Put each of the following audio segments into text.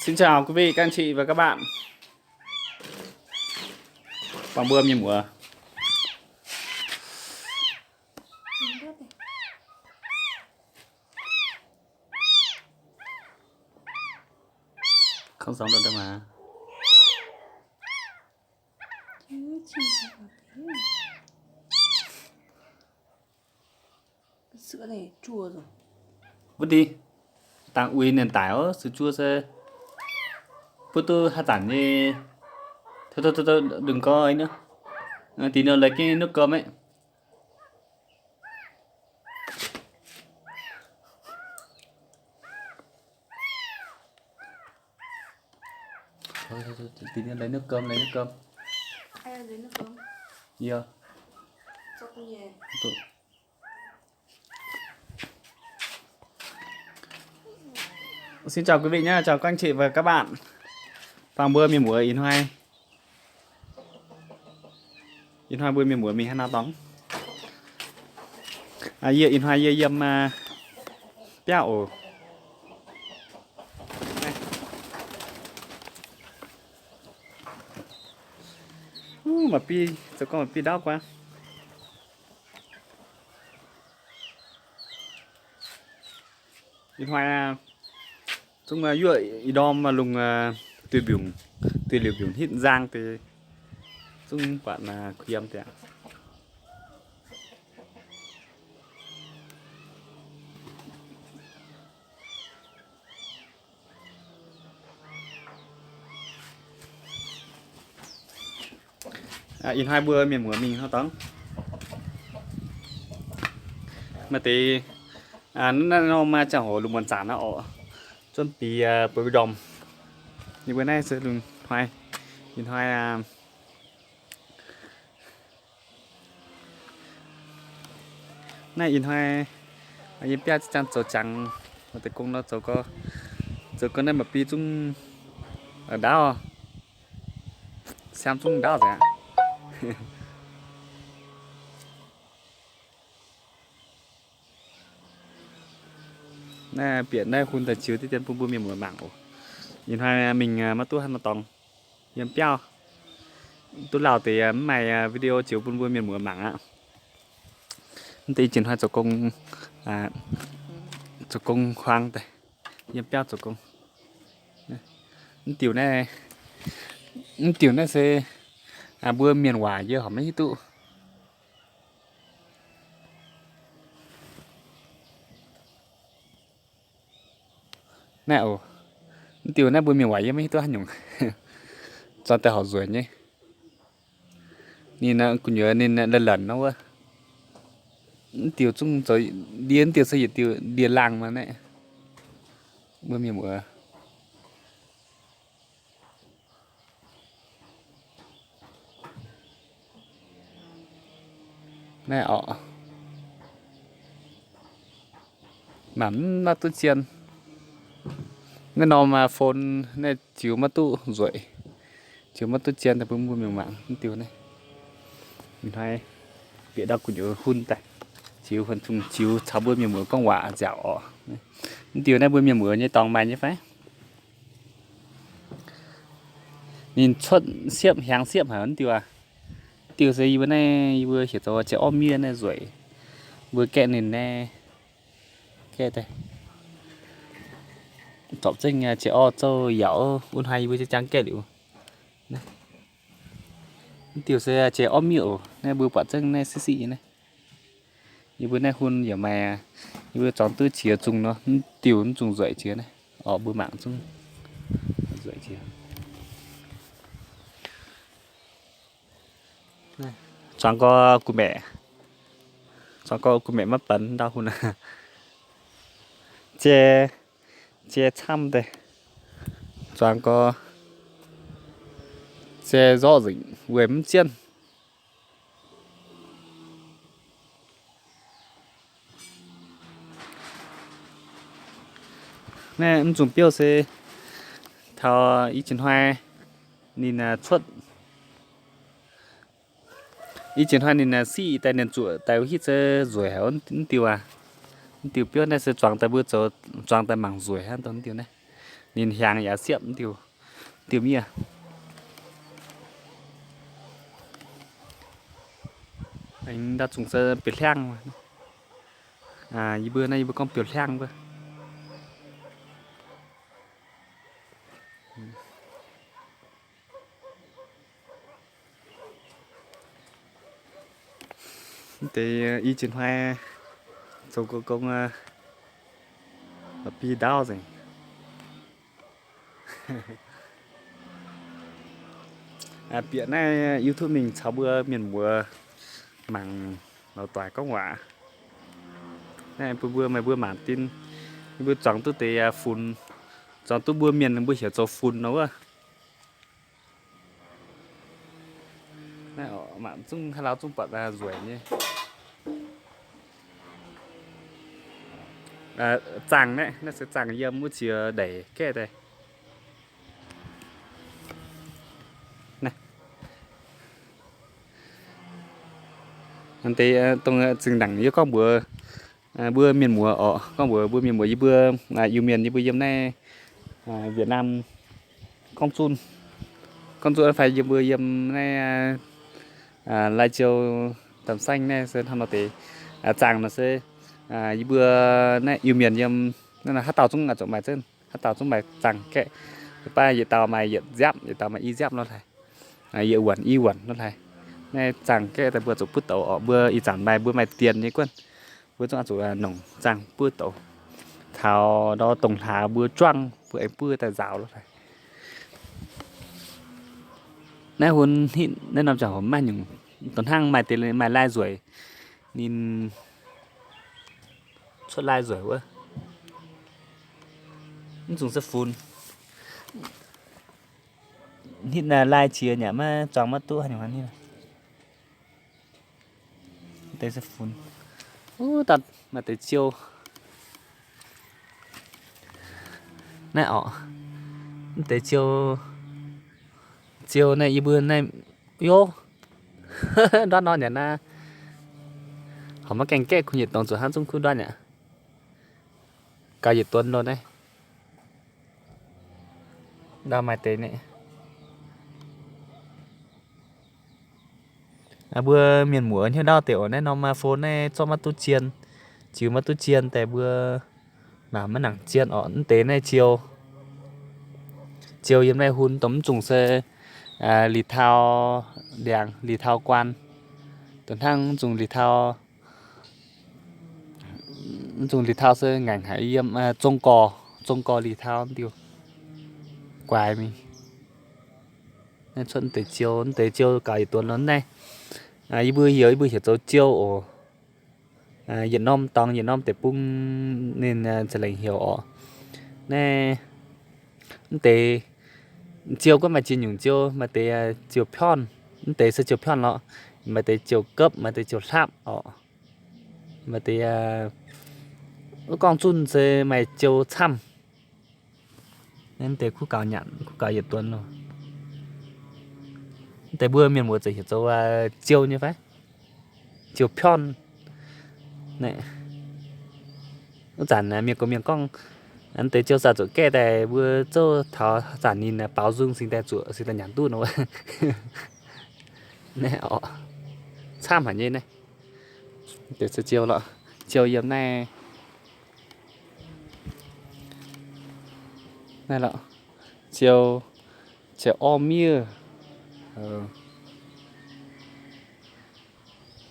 Xin chào quý vị, các anh chị và các bạn. Bằng bưa mì muối. Không giống đâu đâu mà. Sữa này chua rồi. Vứt đi. Tàng uix nền tảng ố, sữa chua se. Bớt tu hai tản đi. Thôi, thôi, thôi, thôi, đừng có ấy nữa. Ờ, tí nữa lấy cái nước cơm ấy. Thôi, thôi, thôi, tí nữa lấy nước cơm, lấy nước cơm. Ai ơi, lấy nước cơm? Iya. Cho tôi về. Tôi Xin chào quý vị nhé, chào các anh chị và các bạn. Fang mbuo mienh muoz ih hnoi, ih hnoi mbuo mienh muoz mingh haaix nor dorngx? Aa, yie ih hnoi yie yiem, aa, biauv oc. Aa, maaih biei, zoux gorngv maaih biei ndaauv guaav. Ih hnoi, aa, zungv, aa, yuoqv ih ndorm, aa, lungh, aa, duih mbiungc, duih liuz mbiungc hitv nzang deix, zungv buatc, aa, kuh yiem deix aqv. Aa, ih hnoi mbuo mienh muoz mingh hnangv dorngx. Maaih deix, aa, naaiv norm maaih ziangh hoc lungh muonz zanc naaiv oc, zuonv bieqc, aa, bueix ndorm. Yie mbuo naaiv se lungh hnoi, ih hnoi, aa, naaiv ih hnoi, yiem biauv ziangh zoux jangx, maaih deix gong nor zoux gau, zoux gau naaiv maaih biei zungv, aa, ndaauv, siaam zungv ndaauv nzengc aqv. Naaiv bieqc naaiv hun daaih ziux diqv dien bun mbuo mienh muoz mangc oc. Ih hnoi mingh, aa, maiv duqv haaix nor dorngx, yiem biauv. Duqv lauh deix, aa, mv maaih, aa, video ziux bun mbuo mienh muoz mangc aqv. Mv deix ih jiex hnoi zoux gong, aa, zoux gong huaang daaih, yiem biauv zoux gong. Mv diuh naaiv, mv diuh naaiv se, aa, mbuo mienh waac yie horpc maiv hiuv duqv. Naaiv oc, mv diuh naaiv mbuo mienh waac yie maiv hiuv duqv haaix nyungc. Zorqv daaih horpc nzueic nyei. Ninh, aa, gu'nyuoz ninh, aa, la'lanc nor wuov. Mv diuh zungv zoux ndie, mv diuh se yietc diuh ndie-laangh maah naaiv. Mbuo mienh muoz naaiv oc, mangc mv maiv duqv zien. Naaiv norm, aa, phone naaiv ziux maiv duqv nzueic, ziux maiv duqv zien daaih bun mbuo mienh mangc. Mv diuh naaiv, ih hnoi bieqc ndau gu'nyuoz hun daaih, ziux, ziux caux mbuo mienh muoz gorngv waac nziaauc oc. Mv diuh naaiv mbuo mienh muoz nyei dorngx maaih nyei fai? Ninh cuotv siepv, hiaangx siepv haic wuov diuh aac. Diuh se yie mbuo naaiv, yie mbuo heuc zoux jiex orv miev naaiv nzueic. Mbuo gaeqv ninh naaiv, gaeqv daaih, zorpc zengv jiex orv zouv yaac wuov hnoi yie mbuo jangv gaeqv liuz. Mv diuh se jiex orv miev oc. Naaiv mbuo buatc zengv naaiv siqv siqv nyei naaiv. Yie mbuo naaiv hun yaac maaih, yie mbuo zuangx duqv qiex zungh nor, mv diuh mv zungh nzueic jiex naaiv. Orqc, mbuo mangc zungv nzueic jiex. Zuangx gau gu'maeqc, zuangx gau gu'maeqc maiv benx ndau hun aac. Jai, jai camv deix. Zuangx gau, jai zorqv nzengc weic mv jienv. Naaiv mv zungh biouv se taux i jiex hnoi ninh cuotv, i jiex hnoi ninh siqv daaih, ninh zuoqc daaih wuov hitv se nzueic haic mv diuh aac. Mv diuh biouv naaiv se zuangx daaih mbuo zoux, zuangx daaih mangc nzueic hnangv dongh mv diuh naaiv. ninh hiaangx yaac siepv diuh, diuh miev. Ndau zungv se bieqc hliangv. Yie mbuo naaiv yie mbuo gorngv bieqc hliangv mbuo. Deix i jiex hnoi zoux gong, gong, bi ndaauv nzengc. Bieqc naaiv YouTube mingh caux mbuo mienh muoz mangc lorz doic gorngv waac. Naaiv bun mbuo, meih mbuo mangc dien, mbuo zuangx duqv deix funx, zuangx duqv mbuo mienh mbuo heuc zoux funx nor wuov. Naaiv mangc zungv haaix lauh zungv buatc nzueic nyei. Zaangh naaiv, naaiv se zaangh yiem wuov ziex ndeic gaeqv daaih. Naaiv deix dongh zinh ndaangc yie gorngv mbuox mbuo mienh muoz orqc, gorngv mbuox mbuo mienh muoz yie mbuo Iu-Mienh yie mbuo yiem naaiv Việt Nam gorngv zunv, gorngv zunv fai yie mbuo yiem naaiv Lai Châu, Tam Saanh naaiv se hnangv nor deix. Zaangh nor se yie mbuo naaiv Iu-Mienh yiem naaiv haaix dauh zungv zuqc maaih zengv, haaix dauh zungv maaih zaangh gaeqv. Baav yietc dauh maaih yietc nziaapv, yietc dauh maaih i nziaapv nor hlaaix, yietc wuonc i wuonc nor hlaaix. Naaiv zaangh gaeqv daaih mbuo zuqc buov douz orqc. Mbuo ih zanc maaih, mbuo maaih dienx nyei guonv, mbuo zungv oix zuqc nongc zaangh buov douz. Taux ndau dongh hlaax mbuo juangv mbuo aengx buov daaih nzaaux lorqc. Naaiv hun hitv naaiv norm ziangh hoc maiv nyungc, dongh hnangv maaih deix maaih lai nzueic, ninh cuotv lai nzueic wuov. Mv zungh se funx. Hitv naaiv lai qiex nyei maiv zuangx maiv duqv haaix nyungc hnangv. Deix se funx. Wuov, daaih maaih deix ziou. Naaiv orqc, mv deix ziou, ziou naaiv yie mbuo naaiv, yo, ndortv nor nyanc naaiv. Horpc maiv gaengh gaeqv kuv yietc dorngx zuqc hnangv zungv kuv ndortv nyanc. Gaux yietc duonx loh naaiv. Ndau maaih deix naaiv. Mbuo mienh muoz hnyouv ndau deix oc. Naaiv norm phone naaiv zorqv maiv duqv zien, ziux maiv duqv zien daaih mbuo mangc maiv nangc zien orqc. Mv deix naaiv ziou, ziou yiem naaiv hun dongh mv zungh se lih tau ndiangx, lih tau guaan. Dongh hnangv mv zungh lih tau, mv zungh lih tau se ngaengc haic yiem zong gorx, zong gorx lih tau diuh guaix mingh. Naaiv cuotv deix ziou, deix ziou gaux yietc duonx nor naaiv. Yie mbuo heuc, yie mbuo heuc zoux ziou oc. Yietc norm dorngx yietc norm deic-bung ninh za'lengc heuc orqc. Naaiv mv deix ziou guonv maaih ziex nyungc ziou, maaih deix ziou pyorn, mv deix se ziou pyorn lorqc. Maaih deix ziou gopv, maaih deix ziou hlapv orqc. Maaih deix wuov gorngv zunh se maaih ziou camv. Naaiv mv deix kuv gaux nyanc, kuv gaux yietc duonx loh. Mv deix mbuo mienh muoz zeiz heuc zoux ziou nyei fai? Ziou pyorn. Wuov zanc mienh gox mienh gorngv, mv deix ziou sa zuqc gaeqv daaih mbuo zouv taux zanc ninh baaux nzung singx daaih zuoqc singx daaih nyanc duqv nor. Naaiv orqc, camv haic nyei naaiv. Deix se ziou lorqc, ziou yiem naaiv, naaiv lorqc, ziou, ziou orv miev.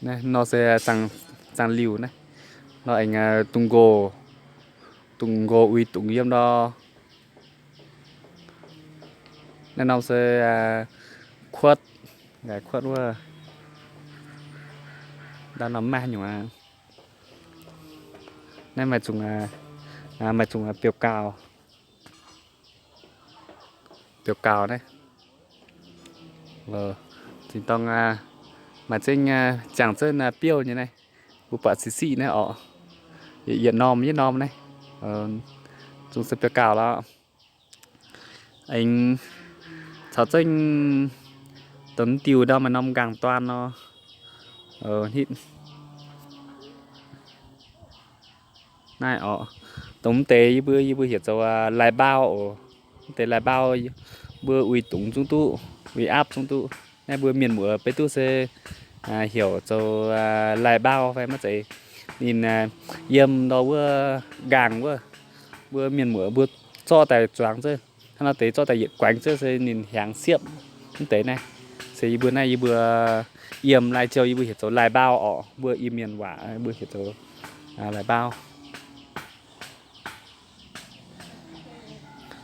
Naaiv nor se zaangh liuh naaiv. Nor aengx dungx nqox, dungx nqox uix dungz yiem nor. Naaiv norm se kuotv, nqaai kuotv wuov. Ndau norm maiv haaix nyungc aqv. Naaiv maaih zungh, maaih zungh biouv gauh, biouv gauh naaiv. Zinh dorng maaih zengv ziangh zengv biouv nyei naaiv. Mbuo buatc siqv siqv naaiv orqc, yietc norm yietc norm naaiv. Zungh se biouv gauh lorqc. Aengx caux zengv dongh diuh ndau maaih norm nqaang duaan nor. Hitv naaiv orqc, dongh mv deix yie mbuo, yie mbuo heuc zoux lai mbao oc. Mv deix lai-mbauv mbuo uix dungz zungv duqv, uix aapv zungv duqv. Naaiv mbuo mienh muoz beiv duqv se heuc zoux lai-mbauv fai maiv zeiz. Ninh yiem ndau wuov nqaang wuov, mbuo mienh muoz mbuo zorqv daaih zuangx zuov, hnangv nor deix zorqv daaih yietc guaengx zuov se ninh hiaangx siepv. Mv deix naaiv se yie mbuo naaiv yie mbuo yiem lai-ziouh yie mbuo heuc zoux lai-mbauv orqc. Mbuo Iu-Mienh waac mbuo heuc zoux lai-mbauv.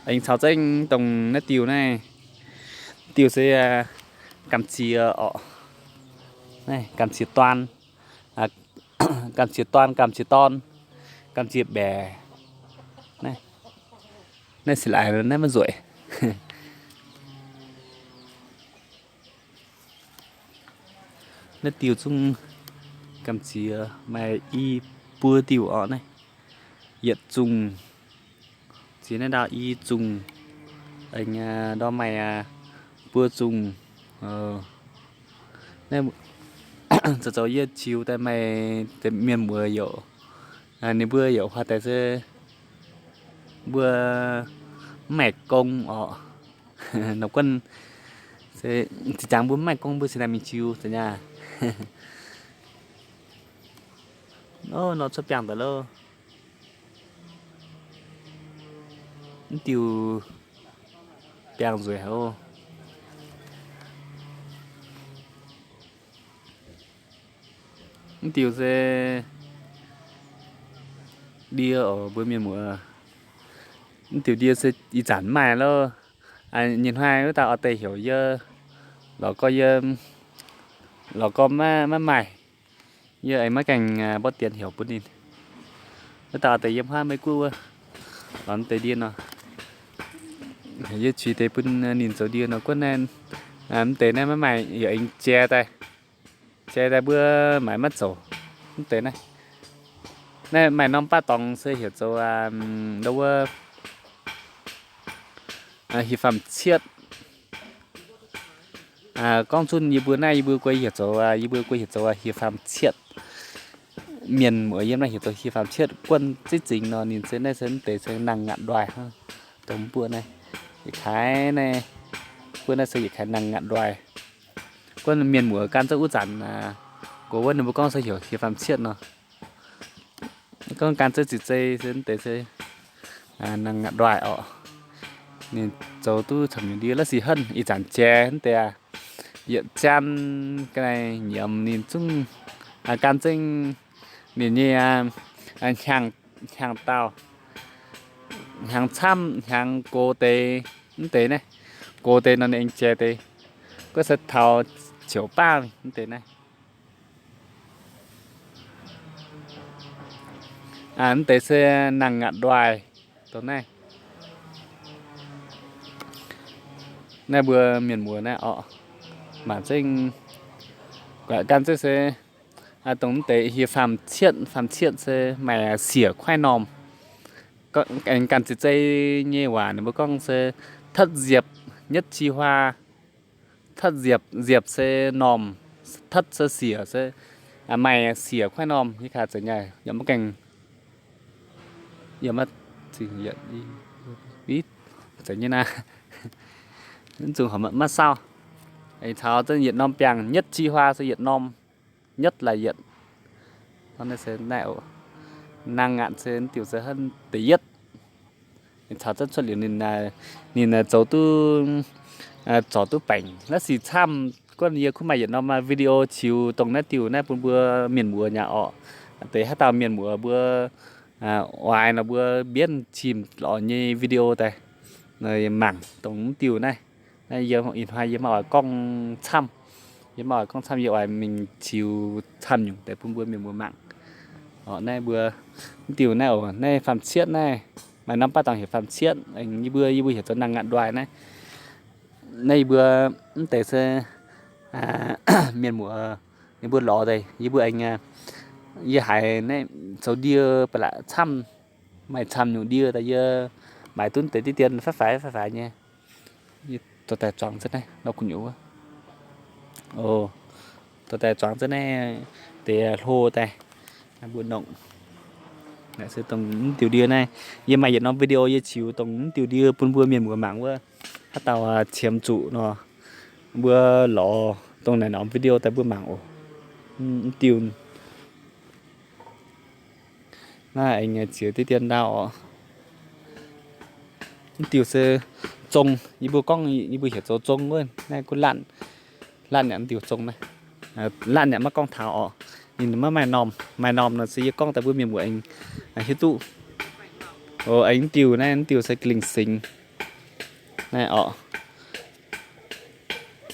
Aengx caux zengv dongh naaiv diuh naaiv, diuh se gamh ziex orqc, gamh ziex dorn, gamh ziex dorn, gamh ziex dorn, gamh ziex mbaeqc. Naaiv se laaix naaiv maiv nzueic. Naaiv diuh zungv gamh ziex, maaih i buo diuh orqc naaiv. Yietc zungh, ziex naaiv ndau i zungh, aengx ndau maaih buo zungh. Zoux zoux yie qiux daaih maaih mienh muoz youc, ninh mbuo youc huaax deix se mbuo mv maaih gong orqc. Nor guanh se zinh jangx mbuo mv maaih gong mbuo cingx daaih mingh qiux za'nyaah. Nor cuotv biangh daaih loh. Mv diuh biangh nzueic haic oc. Mv diuh se ndie oc mbuo mienh muoz. Mv diuh ndie se ih zanc maaih loh. Nyei hnoi wuov dauh oix deix heuc yie lorz gorx, yie lorz gorx maiv maaih. Yie aengx maiv gaengh mborqv dienx heuc bun ninh. Wuov dauh oix deix yiem huaav Meiv Guoqv wuov, lorz mv deix ndie nor. Yie qiex deix bun ninh zoux ndie nor guanh naaiv. Mv deix naaiv maiv maaih, yaac aengx jai daaih. Jai daaih mbuo maaiz maiv zoux. Mv deix naaiv, naaiv maaih norm baav dorngx se heuc zoux ndau wuov hieh faam cietv. Gorngv zunh yie mbuo naaiv yie mbuo guei heuc zoux, yie mbuo guei heuc zoux hieh faam cietv. Mienh muoz yiem naaiv heuc zoux hieh faam cietv. Guanh ziex zingx nor ninh se naaiv se mv deix se nangh ngaatc ndoih hnangv. Dongh mv buo naaiv, yietc kaaix naaiv, mbuo naaiv se yietc kaaix nangh ngaatc ndoih. Guanh mienh muoz gan zouv wuov zanc, gox wuov ninh mbuo gorngv se heuc hieh faam cietv nor. Gorngv gan zouv ziqc zei se mv deix se nangh ngaatc ndoih orqc. Ninh zoux duqv camv nyungc ndie la'sic henv ih zanc jai mv deix aqv. Yietc janx ga'naaiv nyiemc ninh zungv gan zengv ninh nyei hnyangx, hnyangx dauh, hnyangx camv, hnyangx gox deix mv deix naaiv. Gox deix nor ninh aengx jai deix. Guov se taux ciouc baav mv deix naaiv. Mv deix se nangh ngaatc ndoih dongh naaiv. Naaiv mbuo mienh muoz naaiv orqc, mangc zengv guaaic gan zengv se dongh mv deix hieh faam cietv. Faam cietv se maaih siec kuaaiv normh. Aengx ganh ziqc zei nyei waac ninh mbuo gorngv se ทศเสียบ nhất chi hoa. ทศเสียบ, เสียบ se normh, ทศ se siec, se maaih siec kuaaiv normh. Yie kaaix za'nyaaih yaac maiv gaengh, yaac maiv, za'nyaaih naaiv, mv zungh maiv sauh. Caux yietc norm biangh nhất chi hoa se yietc norm, nhất ละเอียด. Nangh ngaatc se diuc se henv da'yietv. Caux zengv cuotv liuz ninh, ninh zoux duqv, zorc duqv baengc la'sic camv. Guanh yie kuv maaih yietc norm video qiux dongh naaiv diuh naaiv bun mbuo mienh muoz nyaah orqc. Deix haaix dauh mienh muoz mbuo oix nor mbuo mbienv qimh lorz nyei video daaih mangc dongh mv diuh naaiv. Naaiv yie ih hnoi yie maiv oix gorngv camv. Yie maiv oix gorngv camv, yie oix mingh qiux camv nyungc deix bun mbuo mienh muoz mangc. Orqc, naaiv mbuo mv diuh naaiv oc, naaiv faam-cietv naaiv, maaih norm baav dangx heuc faam-cietv. Yie mbuo, yie mbuo heuc zoux nangh ngaatc ndoih naaiv. Naaiv yie mbuo mv deix se mienh muoz ninh mbuo lorz deix, yie mbuo aengx, yie haiz naaiv zoux ndie ba'laqc camv, maaih camv nyungc ndie daaih yie maaiz duqv deix diqv dien faix faix faix faix nyei. Yie dorh daaih zuangx zunv naaiv nor gu'nyuoz wuov. O, dorh daaih zuangx zunv naaiv deix hlo daaih mbuo nongc. Naaiv se dongh mv diuh ndie naaiv. Yie maaih yietc norm video yie ziux dongh mv diuh ndie bun mbuo mienh muoz mangc wuov. Haaix dauh qiemx zuqc nor, mbuo lorz dongh naaiv norm video daaih mbuo mangc oc. Mv diuh naaiv aengx ziux diqv dien ndau oc. Mv diuh se zong, yie mbuo gorngv, yie mbuo heuc zoux zong wuov. Naaiv gunv laanh, laanh yaac mv diuh zong naaiv. Laanh yaac maiv gorngv taux oc. Ninh maiv maaih normh, maaih normh nor se yie gorngv daaih mbuo mienh muoz aengx hiuv duqv. Aengx mv diuh naaiv, mv diuh se ga'lingh singx naaiv oc.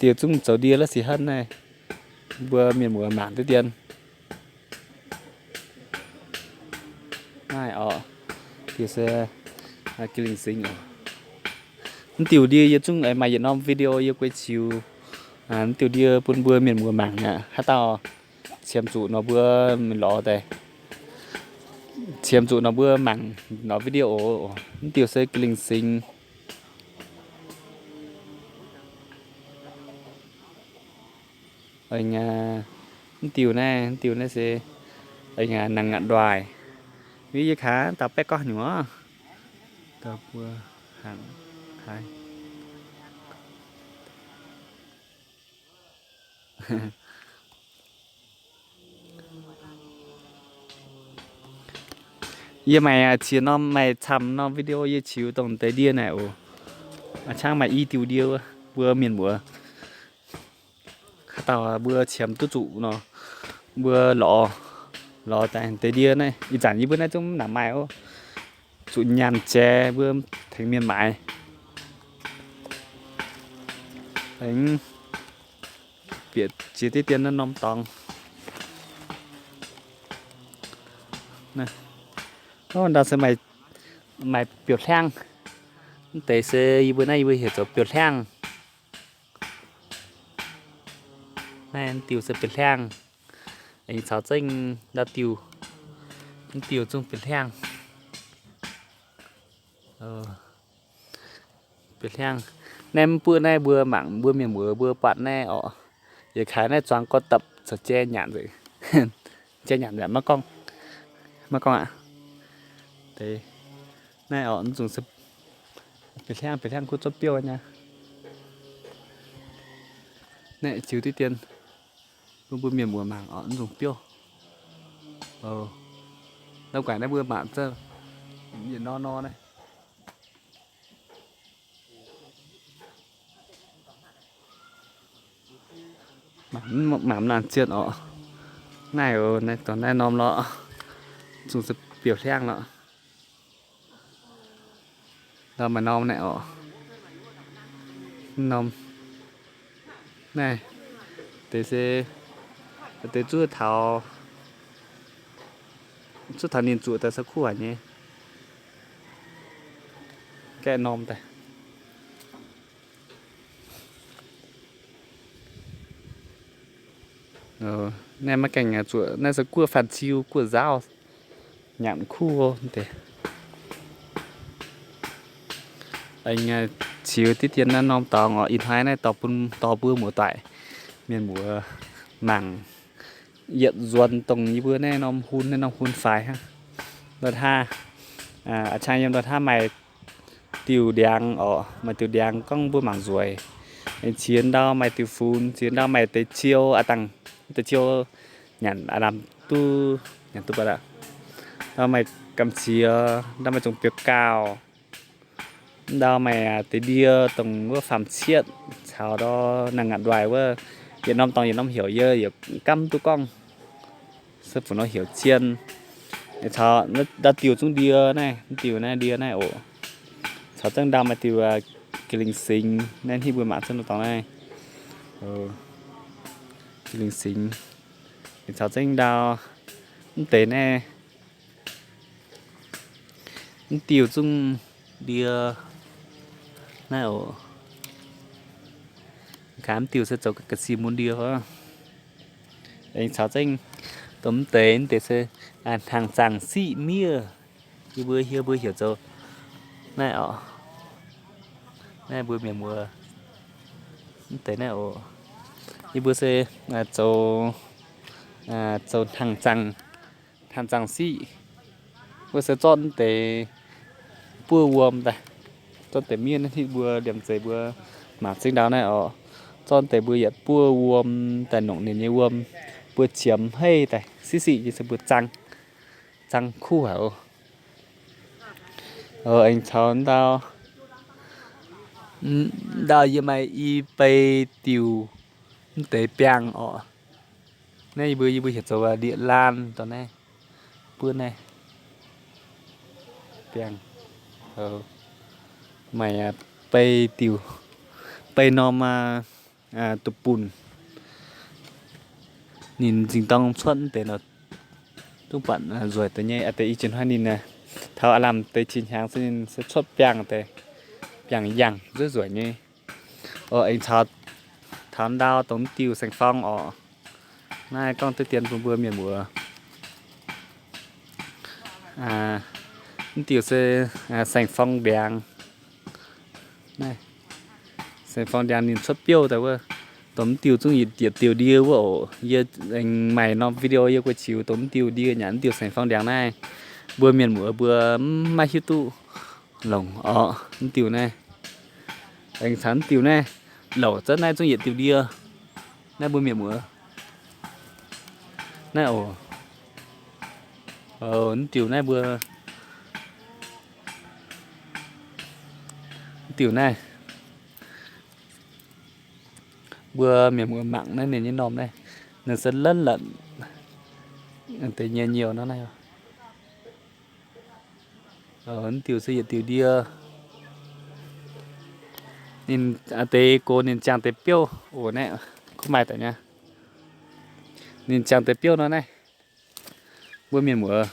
Diuh zungv zoux ndie la'sic henv naaiv, mbuo mienh muoz mangc diqv dien. Naaiv oc, diuh se ga'lingh singx oc. Mv diuh ndie yie zungv maaih yietc norm video yie guei ziux mv diuh ndie bun mbuo mienh muoz mangc aqv. Haaix dauh qiemx zuqc nor mbuo mingh lorz daaih. Qiemx zuqc nor mbuo mangc norm video oc. Mv diuh se ga'lingh singx. Mv diuh naaiv, mv diuh naaiv se nangh ngaatc ndoih. Yie kaaix dauh baeqv gorngv nyungc oc. Dauh mbuo hnangv haaix. Yie maaih ziex norm, maaih camv norm video yie ziux dongh deix ndie naaic oc. A'ciangv maaih i diuh ndie wuov, mbuo mienh muoz. Haaix dauh mbuo qiemx duqv zuqc nor, mbuo lorz, lorz daaih deix ndie naaiv. Ih zanc yie mbuo naaiv zungv mv nangc maaih oc. Zuqc nyaanh jiex mbuo tengx mienh maaiz. Aengx bieqc jiex diqv dien naaiv norm dorngx. Ndau se maaih biouv-hliangv. Mv deix se yie mbuo naaiv yie mbuo heuc zoux biouv-hliangv. Naaiv diuh se biouv-hliangv. Aengx caux zengv ndau diuh, mv diuh zungv biouv-hliangv. Biouv-hliangv. Naaiv mv buoqv naaiv mbuo mangc mbuo mienh muoz mbuo buatc naaiv oc. Yietc kaaix naaiv zuangx gorx dapc caux jai nyanc nzengc. Jai nyanc nzengc maiv gorngv, maiv gorngv aqv. Deix naaiv oc, mv zungh se biouv-hliangv, biouv-hliangv kuv zorqv biouv nyei. Naaiv ziux diqv dien bun mbuo mienh muoz mangc oc, mv zungh biouv. Ndau guaix naaiv mbuo mangc zengv yietc nor nor naaiv. Mangc mv nangc zienh oc. Naaiv oc, naaiv dorngx naaiv norm lorqc. Zungh se biouv-hliangv lorqc. Ndau maaih norm naaiv oc. Norm naaiv deix se deix zuov taux, zuov taux ninh zuoqc daaih se kuv haic nyei. Gaeqv norm daaih. Naaiv maiv gaengh zuoqc, naaiv se guoqv faanh ciu, guoqv nzaauv, nyanc kuv deix. Aengx ziux diqv dien naaiv norm dorngx oc. Ih hnoi naaiv dorh bun, dorh mbuo muoz-doic mienh muoz mangc yietc nzuonx dongh yie mbuo naaiv norm hun, naaiv norm hun faix hnangv. Ndortv hnangv, a'ciangv yiem ndortv hnangv maaih diuh ndiangx oc, maaih diuh ndiangx gorngv mbuo mangc nzueic. Ziex ndau maaih diuh funx, ziex ndau maaih deix ciou aqv dangh, deix ciou nyanc aqv, lamh duqv, nyanc duqv baac aqv. Ndau maaih gamh ziex, ndau maaih zong biouv-gauh, ndau maaih deix ndie dongh wuov faam-cietv caux ndau nangh ngaatc ndoih wuov. Yietc norm dorngx yietc norm heuc, yie yietc gamv duqv gorngv se fu'nor heuc zien. Caux ndau diuh zungv ndie naaiv, diuh naaiv ndie naaiv oc. Caux zengv ndau maaih diuh ga'lingh singx naaiv, hnangv mbuo mangc zengv norm dorngx naaiv, ga'lingh singx. Caux zengv ndau mv deix naaiv, mv diuh zungv ndie naaiv oc. Kaaix mv diuh se zoux ga'sie mun ndie oc. Aengx caux zengv dongh mv deix, mv deix se hnangx zaangc siqv miev. Yie mbuo, yie mbuo heuc zoux naaiv oc. Naaiv mbuo mienh mbuo mv deix naaiv oc. Yie mbuo se zoux, zoux hnangx zaangc, hnangx zaangc siqv. Wuov se zorqv deix buov wuom daaih, zorqv deix miev naaiv hitv mbuo liemh zeih mbuo mangc zengv ndau naaiv oc. Zorqv deix mbuo yietc buov wuom daaih nongc ninh nyei wuom, mbuo qiemx heiv daaih siqv siqv nyei se mbuo zang, zang kuv haic oc. Aengx caux ndau, ndau yie maaih i bei diuh mv deix biangh oc. Naaiv yie mbuo, yie mbuo heuc zoux ndie-laanh dorh naaiv, buov naaiv biangh, maaih bei diuh, bei norm duqv bun ninh zingh dorng cuotv deix nor, duqv buatc nzueic deix nyei. Aa deix i jiex hnoi ninh taux aav lamh deix qiex hnyangx se ninh se cuotv biangh deix, biangh yangh nzueic nzueic nyei. Aengx caux, taux ndau dongh mv diuh saeng-forng oc. Naaiv gorngv deix dien bun mbuo mienh muoz. Mv diuh se saeng-forng ndiangx. Saeng-forng ndiangx ninh cuotv biouv daaih wuov, dongh mv diuh zungv yietc diuh ndie wuov oc. Yie aengx maaih norm video yie guei ziux dongh mv diuh ndie nyanc mv diuh saeng-forng ndiangx naaiv. Mbuo mienh muoz mbuo mv maaih hiuv duqv longc oc. Mv diuh naaiv aengx caux mv diuh naaiv louc zunv naaiv zungv yietc diuh ndie. Naaiv mbuo mienh muoz, naaiv oc, mv diuh naaiv mbuo, mv diuh naaiv mbuo mienh muoz mangc naaiv ninh nyei normh naaiv, ninh se lov lanc deix nyei nyouh nor naaiv. Mv diuh se yietc diuh ndie. Ninh deix gox ninh ziangh deix biouv oc naaiv, kuv maaih daaih nyei. Ninh ziangh deix biouv nor naaiv, mbuo mienh muoz,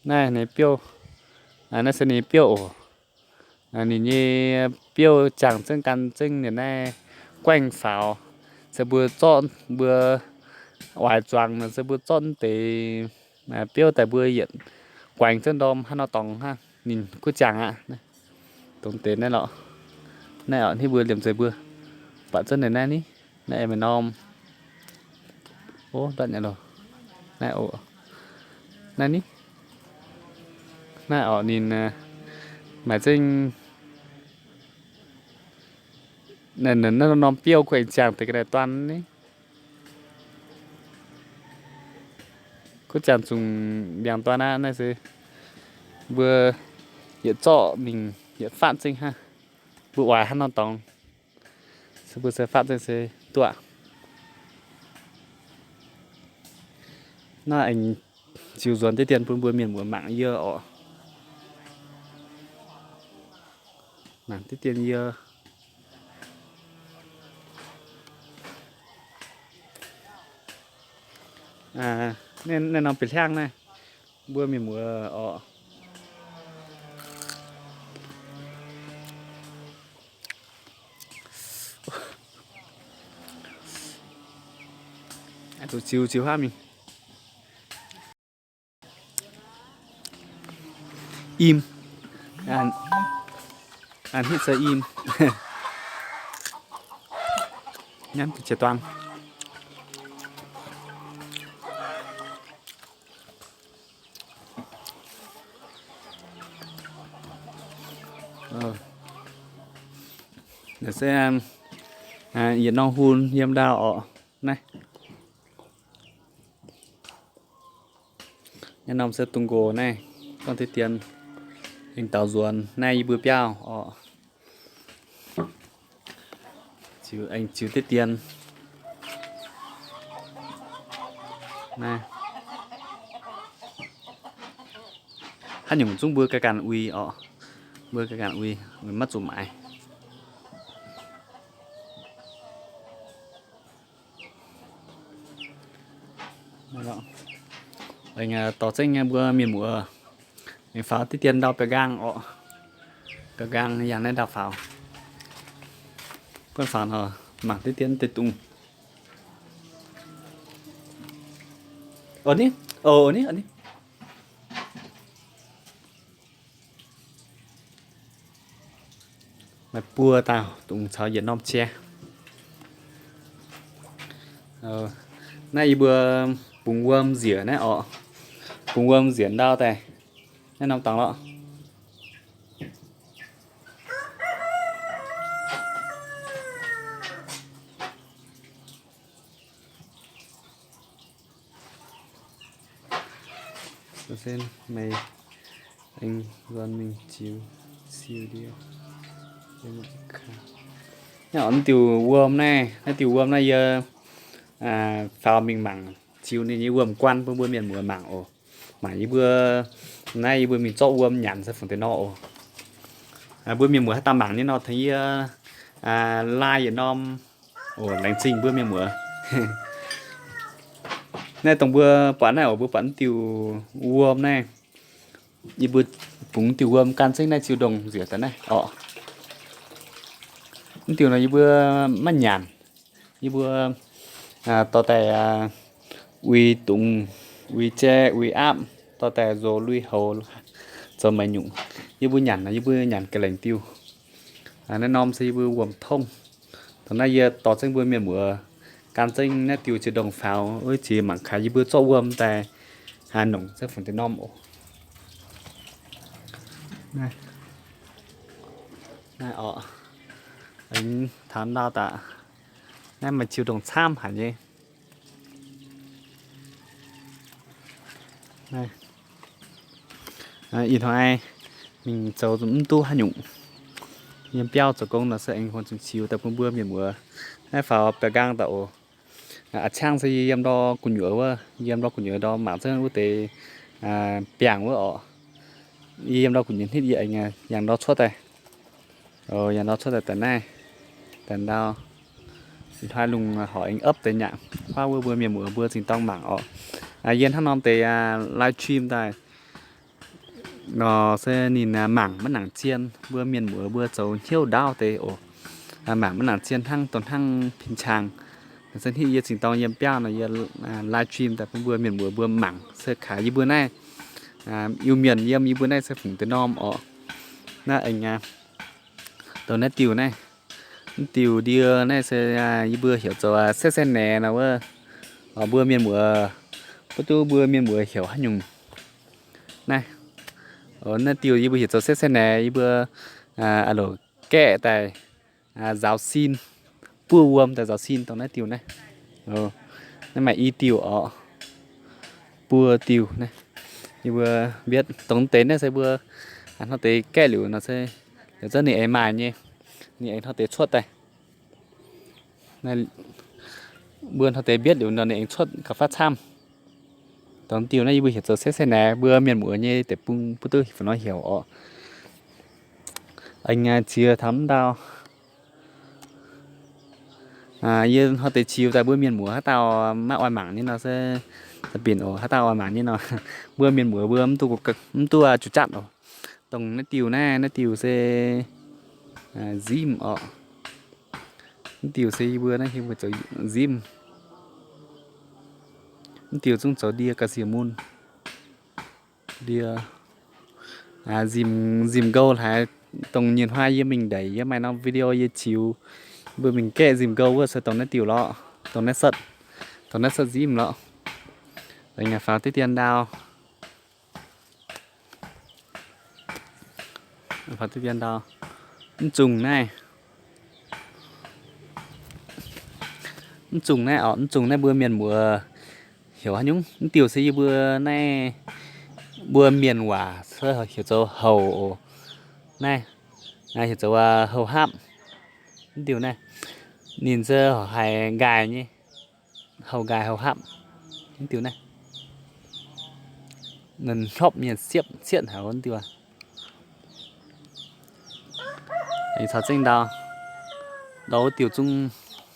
naaiv ninh biouv, naaiv se ninh biouv oc. Ninh nyei biouv ziangh zengv gan zengv ninh naaiv guaengv faaux, se mbuo zorqv mbuo oix zuangx nor se mbuo zorqv deix biouv daaih mbuo yietc guaengx zengv ndorm hnangv nor dorngx hnangv ninh kuv ziangh aqv. Dongh deix naaiv lorqc, naaiv oc, hnangv mbuo liemh zeih mbuo buatc zengv ninh naaiv ni, naaiv meih norm, o, ndortv nyei loh, naaiv oc, naaiv ni, naaiv oc, ninh maaih zengv naaiv norm biouv kuv aengx ziangh deix ga'naaiv duan ni. Kuv ziangh zungh mbiaangx duan aqv. Naaiv se mbuo yietc zorqv mingh yietc fatv zengv hnangv. Mbuo oix hnangv nor dorngx, se mbuo se fatv zengv se duqv. Naaiv aengx ziux nzuonx deix dien bun mbuo mienh muoz mangc yie oc. Mangc deix dien yie. Naaiv norm bieqc hliangv naaiv, mbuo mienh muoz oc. Ziux, ziux haav mingh. Im. An hitv se im. Nyanv duqv qiex duang. Naaiv se yietc norm hun yiem ndau oc. Naaiv norm se dungx nqox naaiv, gorngv deix dien, aengx daaux nzuonx naaiv yie mbuo biauv oc. Ziux, aengx ziux deix dien. Naaiv haaix nyungc zungv mbuo ganh ganh uix oc. Mbuo ganh ganh uix, maiv zuqc maaiz. Aengx dorh zengv nyei mbuo mienh muoz, aengx faaux deix dien ndau biauv nqaang oc. Biauv nqaang yangh naaiv ndau faaux. Buonv faaux nor, mangc deix dien deix dungz. Ov ni, ov ni, ov ni. Maaih buo dauh dungz caux yietc norm cie. Naaiv yie mbuo bungx wuom njiec naaiv orqc. Bungx wuom njiec ndau daaih. Naaiv norm dorngx lorqc. Naaiv diuh wuom naaiv, naaiv diuh wuom naaiv yie faaux mingh mangc ziux ninh nyei wuom-guan bun mbuo mienh muoz mangc oc. Mangc yie mbuo, naaiv yie mbuo mingh zorqv wuom nyanc se fungc deix nor oc. Mbuo mienh muoz haaix dauh mangc nyei nor, tengx yie like yietc norm oc. Laengz zingh mbuo mienh muoz. Naaiv dongh mbuo buatc naaiv oc, mbuo buatc naaiv diuh wuom naaiv, yie mbuo bungx diuh wuom gan zengv naaiv ziux ndongh njiec daaih naaiv orqc. Naaiv diuh nor yie mbuo maiv nyanc. Yie mbuo dorh daaih uix dungz, uix jai, uix aapv, dorh daaih nzox lui-houx zoux maiv nyungc. Yie mbuo nyanc nor, yie mbuo nyanc ga'lengc diuh. Naaiv norm se yie mbuo wuom tongv. Dongh naaiv yie dorh zengv mbuo mienh muoz gan zengv naaiv diuh ziux ndongh faaux, wuov jiex mangc gaax yie mbuo zorqv wuom daaih nongc zengv fungc deix norm oc. Naaiv orqc, aengx taux ndau daaih, naaiv maaih ziux ndongh camv haic nyei. Ih hnoi mingh zoux mv duqv haaix nyungc. Yiem biauv zoux gong nor se aengx hmuangx zunc ziux daaih bun mbuo mienh muoz naaiv faaux biauv nqaang daaih oc. A'ciangv se yie yiem ndor gu'nyuoz wuov, yiem ndor gu'nyuoz ndor mangc zengv wuov deix biangh wuov orqc. Yie yiem ndor gu'nyuoz hnitv yie aengx yangh ndor cuotv daaih. Yangh ndor cuotv daaih daaih naaiv, daaih ndau. Ih hnoi lungh horc aengx opv deix nyaqc, huaav wuov mbuo mienh muoz mbuo zingh dorng mangc orqc. Yie hnangv norm deix live stream daaih nor se ninh mangc maiv nangc zien, mbuo mienh muoz mbuo zoux hnyouv ndaauv deix oc. Mangc maiv nangc zien hnangv dongh hnangv 平常. Se hnitv yie zingh dorng yiem biauv nor yie live stream daaih bun mbuo mienh muoz mbuo mangc se kaaix yie mbuo naaiv Iu-Mienh yiem yie mbuo naaiv se fungc deix norm orqc. Naaiv aengx dongh naaiv diuh naaiv, mv diuh ndie naaiv se yie mbuo heuc zoux เสแสะแหน่ nor wuov. Mbuo mienh muoz, mv duqv mbuo mienh muoz heuc haaix nyungc naaiv. Naaiv diuh yie mbuo heuc zoux เสแสะแหน่ yie mbuo a'loc gaeqv daaih nzaaux sin, buov wuom daaih nzaaux sin dongh naaiv diuh naaiv. Naaiv maaih i diuh orqc, buo diuh naaiv. Yie mbuo mbietv dongh deix naaiv se mbuo hnoi deix gaeqv liuz nor se liuz zengv ninh aengx maaih nyei, ninh aengx hnoi deix cuotv daaih. Mbuo hnoi deix mbietv liuz nor ninh aengx cuotv gauh faatv camv. Dongh diuh naaiv yie mbuo heuc zoux เสแสะแหน่ mbuo mienh muoz nyei deic-bung mv duqv fai nor heuc orqc. Aengx ziex taux mv ndau. Yie hnoi deix ziux daaih mbuo mienh muoz haaix dauh maiv oix mangc nyei nor se, binc oc, haaix dauh oix mangc nyei nor, mbuo mienh muoz mbuo mv duqv zuqc zatv oc. Dongh naaiv diuh naaiv, naaiv diuh se nzimv orqc. Mv diuh se yie mbuo naaiv, yie mbuo zoux nzimv. Mv diuh zungv zoux ndie ga'sie mun. Ndie nzimv, nzimv nqou haaix, dongh nyeic hnoi yie mingh ndeic yie maaih norm video yie ziux, mbuo mingh gaeqv nzimv nqou wuov se dongh naaiv diuh lorqc, dongh naaiv setv, dongh naaiv setv nzimv lorqc. Faaux diqv dien ndau. Mv zungh naaiv, mv zungh naaiv orqc, mv zungh naaiv mbuo mienh muoz heuc haaix nyungc. Mv diuh se yie mbuo naaiv, mbuo mienh waac se heuc zoux houc oc. Naaiv heuc zoux houc hapv. Mv diuh naaiv ninh se haiz nqaai nyei, houc nqaai houc hapv. Mv diuh naaiv hnopv mienh siepv sietv haic mv diuh. Caux zengv ndau, ndau wuov diuh zungv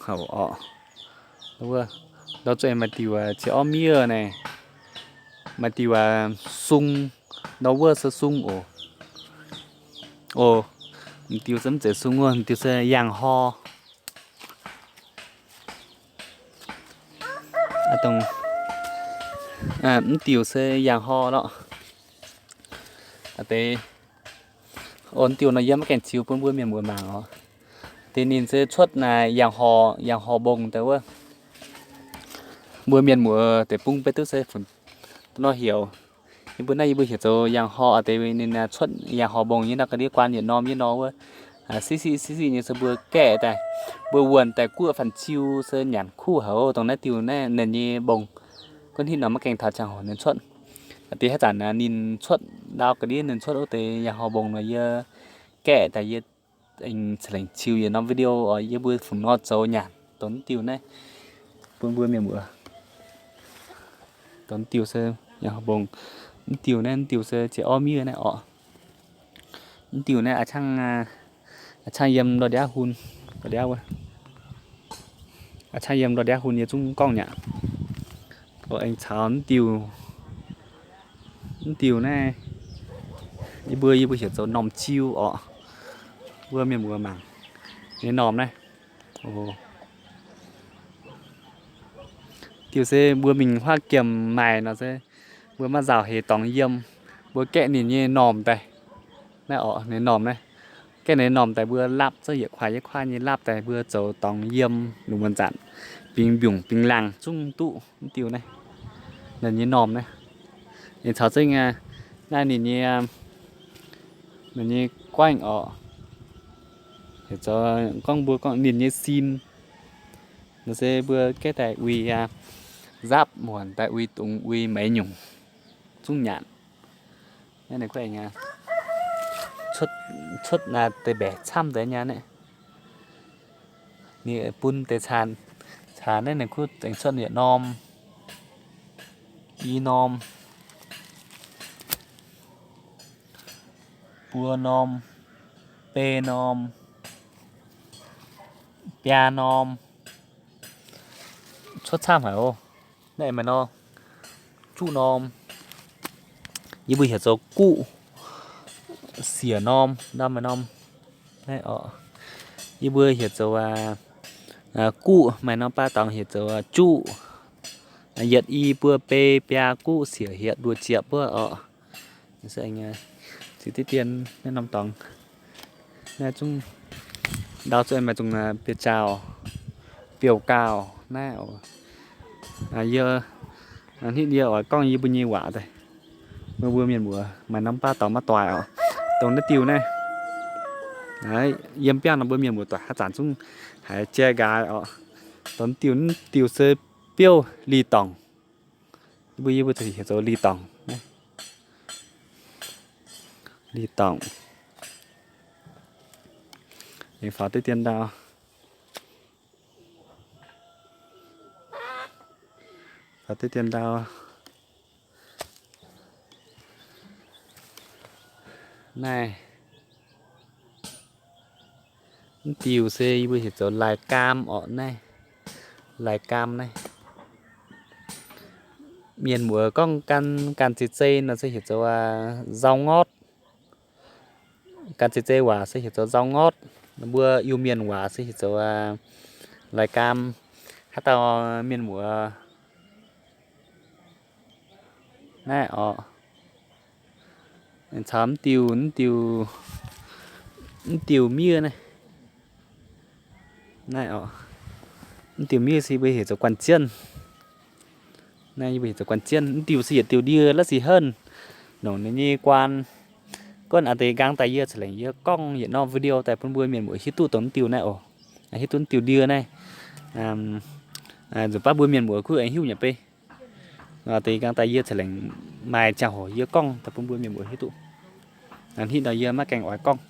houc orqc. Ndau zuqc maaih diuh qiex orv miev naaic, maaih diuh sung, ndau wuov se sung oc. Oc, m'diuh se mv zeiz sung wuov, m'diuh se yangh hor. Mv diuh se yangh hor lorqc. Deix, o, diuh nor yie maiv gaengh ziux bun mbuo mienh muoz mangc oc. Deix ninh se cuotv naaic yangh hor, yangh hor mbong daaih wuov. Mbuo mienh muoz deic-bung beiv duqv se funx nor heuc. Yie mbuo naaiv yie mbuo heuc zoux yangh horh deix, ninh cuotv yangh horh mbong nyei nor, ga'ndiev guaan yietc norm nyei nor wuov. Siqv siqv siqv siqv nyei se mbuo gaeqv daaih, mbuo wuonh daaih guoqv fanh ciu se nyanc kuv haic. Dongh naaiv diuh naaiv ninh nyei mbong, gunv hitv nor maiv gaengh taux ziangh hoc ninh cuotv. Deix haaix zanc ninh cuotv ndau ga'ndiev ninh cuotv wuov deix yangh horh mbong nor, yie gaeqv daaih yie aengx ca'lengc ziux yietc norm video oc, yie mbuo funx nor zoux nyanc dongh diuh naaiv bun mbuo mienh muoz. Dongh diuh se yangh horh mbong. Mv diuh naaiv, mv diuh se ziouc orv miev naaiv oc. Mv diuh naaiv a'cangv yiem ndor-ndiaav hun, ndor-ndiaav wuov. A'cangv yiem ndor-ndiaav hun yie zungv gorngv nyaqc. Aengx caux mv diuh, mv diuh naaiv, yie mbuo, yie mbuo heuc zoux normh jiu oc. Mbuo mienh muoz mangc nyei normh naaiv. Diuh se mbuo mingh huaav giemh maaih nor se mbuo maiv nzauh heix dorngx yiem, mbuo gaeqv ninh nyei normh daaih. Naaiv oc, ninh normh naaiv. Gaeqv ninh normh daaih mbuo laapv zungv yietc kuaaiv yietc kuaaiv nyei laapv daaih mbuo zoux dorngx yiem, lungh muonz zanc bingx mbiungc bingx laangh zungv duqv mv diuh naaiv. Ninh nyei normh naaiv. Ninh caux zengv naaiv ninh nyei, ninh nyei guaengv oc. Heuc zoux gorngv mbuo gorngv ninh nyei sin. Nor se mbuo gaeqv daaih uix nzapv muonc daaih uix dungz uix meix nyungc zungv nyanc. Naaiv ninh kuv aengx cuotv deix mbaeqc camv deix nyei naaiv. Ninh bun deix caanx, caanx naaiv ninh kuv aengx cuotv yietc norm, i norm, buo norm, bei norm, biaa norm. Cuotv camv haic oc. Naaiv maaih norm juqv norm, yie mbuo heuc zoux guqv, siec norm, norm maaih norm. Naaiv oc, yie mbuo heuc zoux guqv, maaih norm baav dorngx heuc zoux juqv. Yietc, i, buo, bei, biaa, guqv, siec, hietc, luoqc, ziepc wuov oc. Ziex diqv dien naaiv norm dorngx. Naaiv zungv ndau zuqc maaih zungh biauv-jaauh, biouv-gaauh naaiv. Yie, hnitv yie oix gorngv yie mbuo nyei waac daaih, mbuo mbuo mienh muoz maaih norm baav dorngx maiv doix oc. Dongh naaiv diuh naaiv, yiem biangh nor mbuo mienh muoz doic haaix zanc zungv haiz jai nqaaix oc. Dongh diuh, diuh se biouv-li dorngc. Mbuo yie mbuo zuqc heuc zoux li dorngc. Li dorngc. Aengx faaux diqv dien ndau. Faaux diqv dien ndau. Naaiv, mv diuh se yie mbuo heuc zoux lai gaam orqc naaiv. Lai gaam naaiv, mienh muoz gorngv gan, gan zeiz zei nor se heuc zoux nzau ngortv. Gan zeiz zei waac se heuc zoux nzau ngortv. Mbuo Iu-Mienh waac se heuc zoux lai gaam. Haaix dauh mienh muoz naaiv orqc, caux mv diuh, mv diuh, mv diuh miev naaiv, naaiv orqc, mv diuh miev se yie mbuo heuc zoux guanh jienv. Naaiv yie mbuo heuc zoux guanh jienv. Mv diuh se yietc diuh ndie la'sic henv, nongc ninh nyei guaan. Gunv a'deix nqaang daaih yie ca'lengc yie gorngv yietc norm video daaih bun mbuo mienh muoz hiuv duqv dongh mv diuh naaiv oc. Hiuv duqv mv diuh ndie naaiv. Nzunc baav mbuo mienh muoz kuv aengx hiuv nyei bei. Deix nqaang daaih yie ca'lengc maaih ziangh hoc yie gorngv daaih bun mbuo mienh muoz hiuv duqv. Hnitv nor yie maiv gaengh oix gorngv,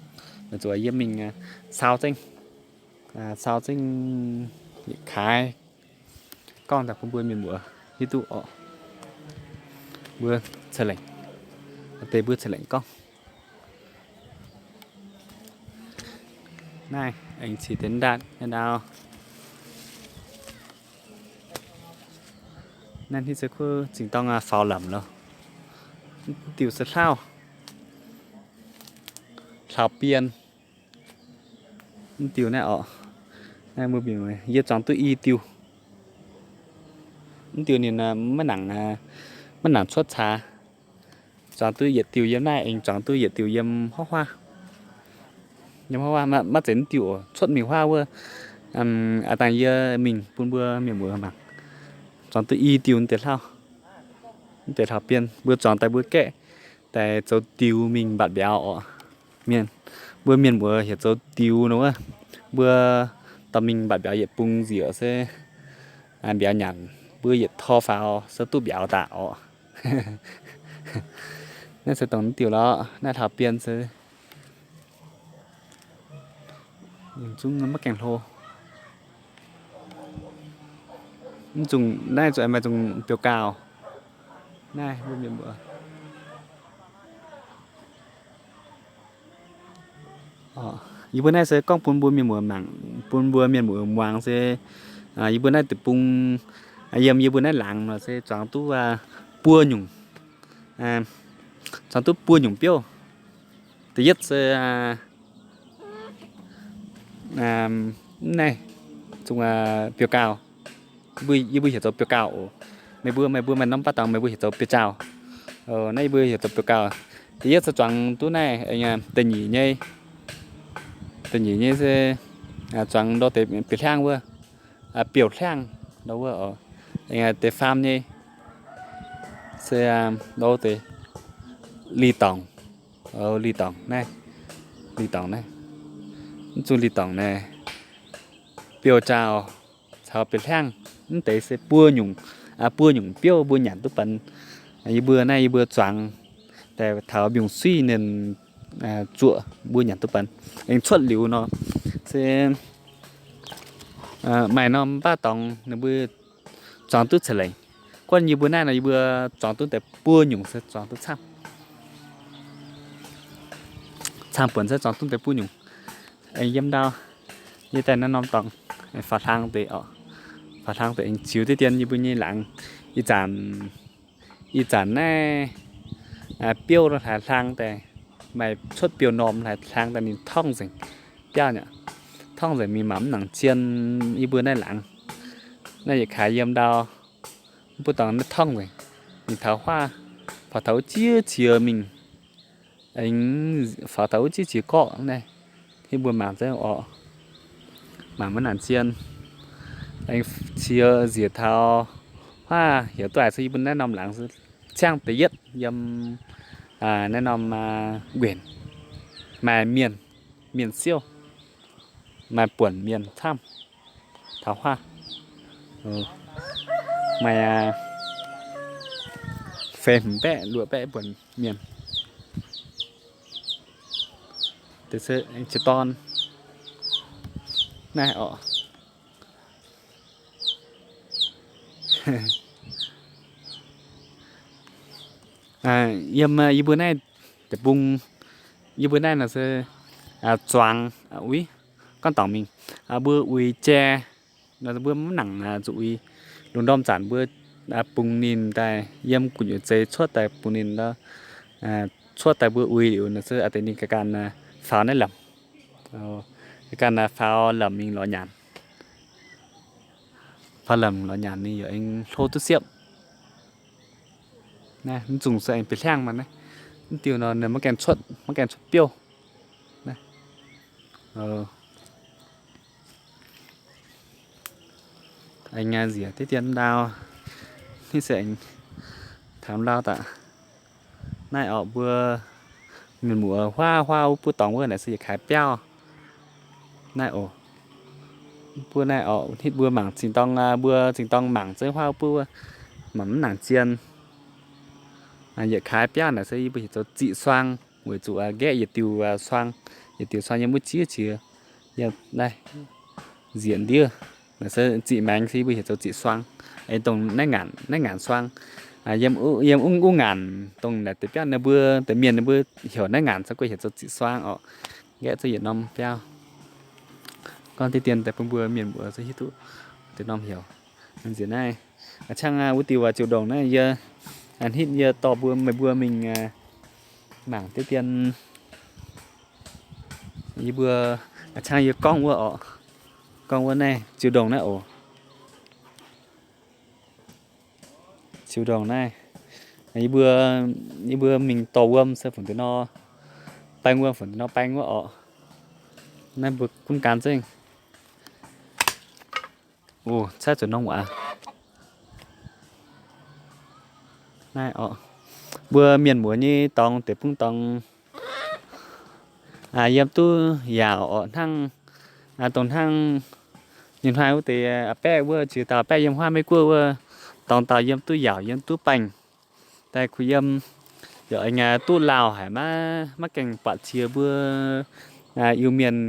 zuqc yie mingh saau zengv, saau zengv kaaix gorngv daaih bun mbuo mienh muoz hiuv duqv orqc. Mbuo ca'lengc, deix mbuo ca'lengc gorngv. Naaiv aengx cingx deix ndaatv nyei ndau. Naaiv hnitv se kuv zingh dorng faaux lamc loh. Diuh se hlauv, hlauv-bienh. Mv diuh naaiv orqc, naaiv mbuo mienh yie zuangx duqv i diuh. Mv diuh ninh maiv nangc, maiv nangc cuotv caax. Zuangx duqv yietc diuh yiem naaiv, aengx zuangx duqv yietc diuh yiem huaav huaav. Yiem huaav huaav maiv zeiz mv diuh oc, cuotv mingh huaav wuov. Aav dangh yie mingh bun mbuo mienh muoz mangc. zuangx duqv i diuh deix hlauv. Deix hlauv-bienh mbuo zuangx daaih mbuo gaeqv daaih zoux diux mingh mbatc mbiauz oc. Mienh, mbuo mienh muoz heuc zoux diux nor wuov. Mbuo dorh mingh mbatc mbiauz yietc bung nziec se mbiauz nyanc, mbuo yietc tor faaux se duqv mbiauz daaih oc. Naaiv se dongh diuh lorqc, naaiv hlauv-bienh se zungv maiv gaengh hlo. Mv zungh naaiv zuqc maaih zungh biouv-gauh. Naaiv mbuo mienh muoz, yie mbuo naaiv se gorngv bun mbuo mienh muoz mangc, bun mbuo mienh muoz muangx se yie mbuo naaiv deic-bung, yiem yie mbuo naaiv laangz nor se zuangx duqv buo nyungc, zuangx duqv buo nyungc biouv. Da'yietv se naaiv zungh biouv-gauh. Yie mbuo heuc zoux biouv-gauh oc. Meih mbuo, meih mbuo maaih norm baav dorngx meih mbuo heuc zoux biouv-gauh. Naaiv yie mbuo heuc zoux biouv-gauh. Da'yietv se zuangx duqv naaiv, da'nyeic nyei, da'nyeic nyei se zuangx ndau deix biouv-hliangv wuov, biouv-hliangv ndau wuov oc. Da'faam nyei se ndau deix li dorngc, li dorngc naaiv, li dorngc naaiv, mv zungh li dorngc naaiv, biouv-zaauh caux biouv-hliangv, mv deix se buo nyungc, buo nyungc biouv mbuo nyanc duqv benx. Yie mbuo naaiv yie mbuo zuangx daaih taux mbiungc-suiv ninh zuoqc mbuo nyanc duqv benx. Aengx cuotv liuz nor se maaih norm baav dorngx ninh mbuo zuangx duqv ca'lengc. Guanh yie mbuo naaiv nor yie mbuo zuangx duqv daaih buo nyungc se zuangx duqv camv, camv buonc se zuangx duqv daaih buo nyungc. Aengx yiem ndau yie daaih naaiv norm dorngx faaux hlang deix oc. Faaux hlang deix aengx ziux diqv dien yie mbuo nyei laangz. Ih zanc, ih zanc naaiv biouv hlaaix hlang daaih, maaih cuotv biouv-normh hlaaix hlang daaih ninh torngv nzengc, biauv nyei, torngv nzengc mingh mangc mv nangc zien yie mbuo naaiv laangz. Naaiv yietc kaaix yiem ndau mv buov dorngx naaiv torngv nzengc, mingh taux huaav, faaux taux wuov jiex qiex mingh, aengx faaux taux wuov jiex qiex gorqv naaiv, hitv mbuo mangc zengv oc. Mangc maiv nangc zien, aengx qiex nziex taux huaav heuc duqv haic se yie mbuo naaiv norm laangz ciangv da'yietv yiem naaiv norm nquenc maaih mienh, mienh siouv, maaih buonc mienh camv taux huaav, maaih feix hmz baeqv luoqc baeqv buonc mienh. Deix se qiex dorn naaiv oc. Yiem yie mbuo naaiv deic-bung, yie mbuo naaiv nor se zuangx uix gorngv dorngc mingh, mbuo uix jai, mbuo mv nangc zuqc uix. Lungh ndorm zanc mbuo bungx ninh daaih yiem gu'nyuoz zeix cuotv daaih bungx ninh, cuotv daaih mbuo uix liuz nor se a'deix ninh ga'ganh faaux naaiv lamc, ga'ganh faaux lamc mingh lorz nyanc. Faaux lamc lorz nyanc ninh yaac aengx hlo duqv siepv. Naaiv mv zungh se aengx bieqc hliangv maah naaiv. Mv diuh nor ninh maiv gaengh cuotv, maiv gaengh cuotv biouv. Aengx nziec diqv dien ndau, hitv se aengx taux ndau daaih. Naaiv orqc mbuo mienh muoz huaav huaav wuov buov dorngx wuov naaic se yietc kaaix biauv. Naaiv oc, buov naaiv orqc hitv mbuo mangc zingh dorng, mbuo zingh dorng mangc zengv huaav wuov buov, mangc mv nangc zien. Yietc kaaix biauv naaic se yie mbuo heuc zoux ziqc suang, weic zuqc nqaeqv yietc diuh suang, yietc diuh suang yiem wuov jiex jiex, yiem naaiv nziec ndiev. Naaic se ziqc maengx se yie mbuo heuc zoux ziqc suang. Aengx dongh naaiv ngaanc, naaiv ngaanc suang, yiem, yiem wuov ngaanc dongh naaic deix biauv ninh mbuo, deix mienh ninh mbuo heuc naaiv ngaanc se guei heuc zoux ziqc suang orqc. Nqaeqv zungv yietc norm biauv. Gorngv diqv dien daaih bun mbuo mienh muoz se hiuv duqv deix norm heuc. Nziec naaiv, a'ciangv wuov diuh waac ziouc ndongc naaiv yie, hitv yie dorh mbuo, meih mbuo mingh mangc diqv dien. Yie mbuo, a'ciangv yie gorngv wuov orqc, gorngv wuov naaiv ziouc ndongc naaiv oc. Ziouc ndongc naaiv, yie mbuo, yie mbuo mingh dorh wuom se funx deix nor, baeng wuom funx deix nor baeng wuov orqc. Naaiv mbuo gunv gan zengv. O, caaiv zuqc nongx waac. Naaiv oc, mbuo mienh muoz nyei dorngx deic-bung dorngx yiem duqv yaauc oc. Hnangv dongh hnangv nyei hnoi wuov deix a'baeqv wuov, ziex dauh baeqv yiem huaav Meiv Guoqv wuov, dorngx dauh yiem duqv yaauc, yiem duqv baengh. Daaih kuh yiem, yaac aengx duqv lauh haic, maiv gaengh buatc jiex mbuo Iu-Mienh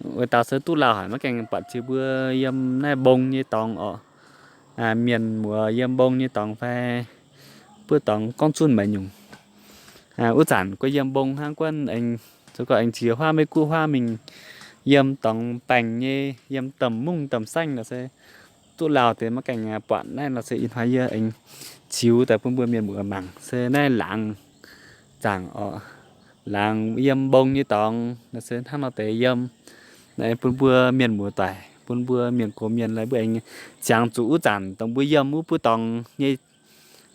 wuov dauh se duqv lauh haic, maiv gaengh buatc jiex mbuo yiem naaiv mbong nyei dorngx oc. Mienh muoz yiem mbong nyei dorngx fai buov dorngx gorngv zunv maiv nyungc. Wuov zanc guei yiem mbong hnangv guonv aengx, zoux gau aengx jiex huaav Meiv Guoqv huaav mingh yiem dorngx baengh nyei, yiem domh mungv domh saengv nor se duqv lauh deix maiv gaengh buatc. Naaiv nor se ih hnoi yie aengx ziux daaih bun mbuo mienh muoz mangc se naaiv laangz zaangc oc. Laangz yiem mbong nyei dorngx nor se hnangv nor deix yiem. Naaiv bun mbuo mienh muoz doic, bun mbuo mienh gox mienh lai mbuo aengx ziangx zuqc wuov zanc dongh mbuo yiem wuov buov dorngx nyei,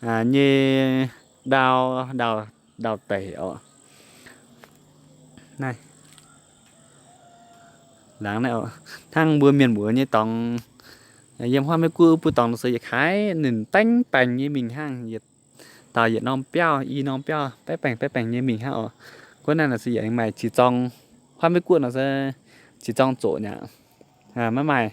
nyei ndau, ndau, ndau deic oc. Naaiv laangz naaiv oc, hnangv mbuo mienh muoz nyei dorngx, yiem huaav Meiv Guoqv wuov buov dorngx nor se yietc kaaix ninh baengh baengh nyei mingh hnangv, yietc dauh yietc norm biauv, i norm biauv, baengh baengh baengh baengh nyei mingh hnangv oc. Guonv naaiv nor se yietc aengx maaih jiex zorng, huaav Meiv Guoqv nor se jiex zorng zoqc nyei aqv. Maiv maaih.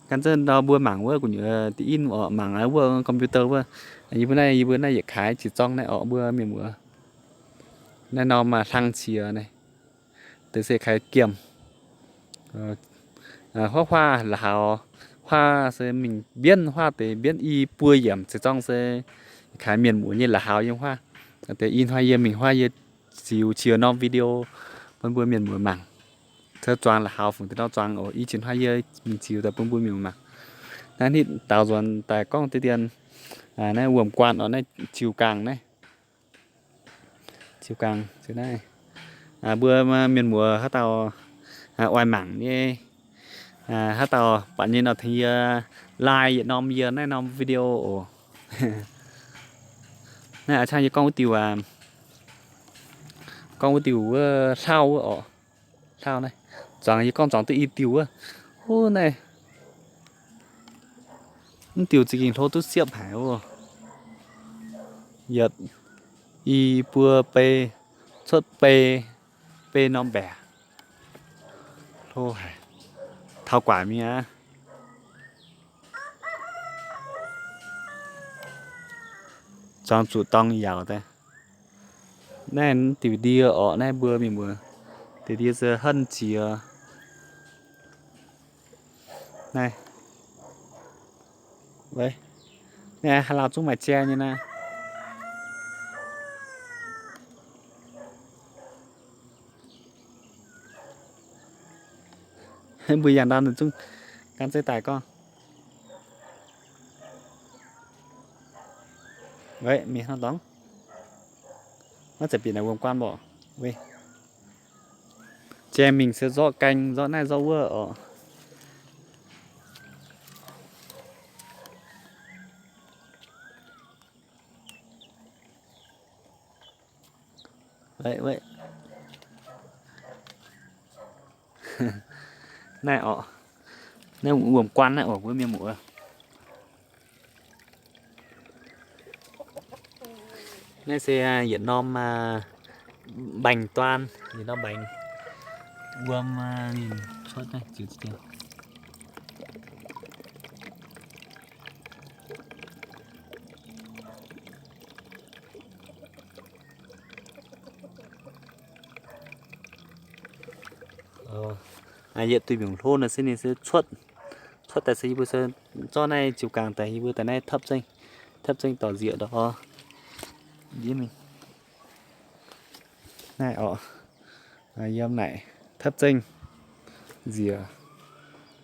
Gan zunv ndau mbuo mangc wuov gu'nyuoz da'in oc, mangc wuov computer wuov. Yie mbuo naaiv, yie mbuo naaiv yietc kaaix jiex zorng naaiv oc, mbuo mienh muoz. Naaiv norm hlang qiex naaiv, deix se kaaix giemh. Huaav huaav la'haux, huaav se mingh mbienv, huaav deix mbienv i buo yiemc ziex zorng se kaaix mienh muoz nyei la'haux yiem huaav. Deix ih hnoi yie mingh huaav yie ziux qiex norm video bun mbuo mienh muoz mangc. Cou zuangx la'haux fungc deix nor zuangx oc. I jiex hnoi yie mingh ziux daaih bun mbuo mienh muoz mangc. Naaiv hnitv daaux nzuonx daaih gorngv deix dien naaiv wuom-guaan oc, naaiv ziux gangh naaiv. Ziux gangh ziux naaiv. Mbuo mienh muoz haaix dauh oix mangc nyei, haaix dauh buatc nyei nor tengx yie like yietc norm yie naaiv norm video oc. Naaiv a'cangv yie gorngv wuov diuh, gorngv wuov diuh wuov hlauv wuov oc. Hlauv naaiv, zuangx yie gorngv zuangx duqv i diuh wuov. Wuov naaiv, mv diuh za'gengh hlo duqv siepv haic wuov. Yietc, i, buo, bei, cuotv bei, bei norm mbaeqc. Hlo haic, taux guaax mingh aqv. Zuangx zuqc dorng yaauc daaih. Naaiv diuh ndie orqc, naaiv mbuo mienh muoz, diuh ndie se hanh jiex. Naaiv, naaiv haaix lauh zungv maaih jai nyei naaiv. Mbuo yangh ndau ninh zungv gan zeiv daaih gorngv. Weic mingh hnangv dorngx, maiv zeiz bieqc naaic wuom-guaan mborqc. Weic jai mingh se zorqv gaeng, zorqv naaiv zorqv wuov orqc. Weic, weic. Naaiv orqc, naaiv wuom-guaan naaiv orqc, mbuo mienh muoz. Naaiv se yietc norm mbaengx-duaan, yietc norm mbaengx wuom ninh cuotv naaiv ziux. Yietc duih mbiungc hlo nor se ninh se cuotv, cuotv daaih se yie mbuo se zorqv naaiv ziux gangx daaih yie mbuo daaih naaiv tapv zengv, tapv zengv dorh nzieqc ndorqc. Naaiv orqc, yiem naaic tapv zengv nzieqc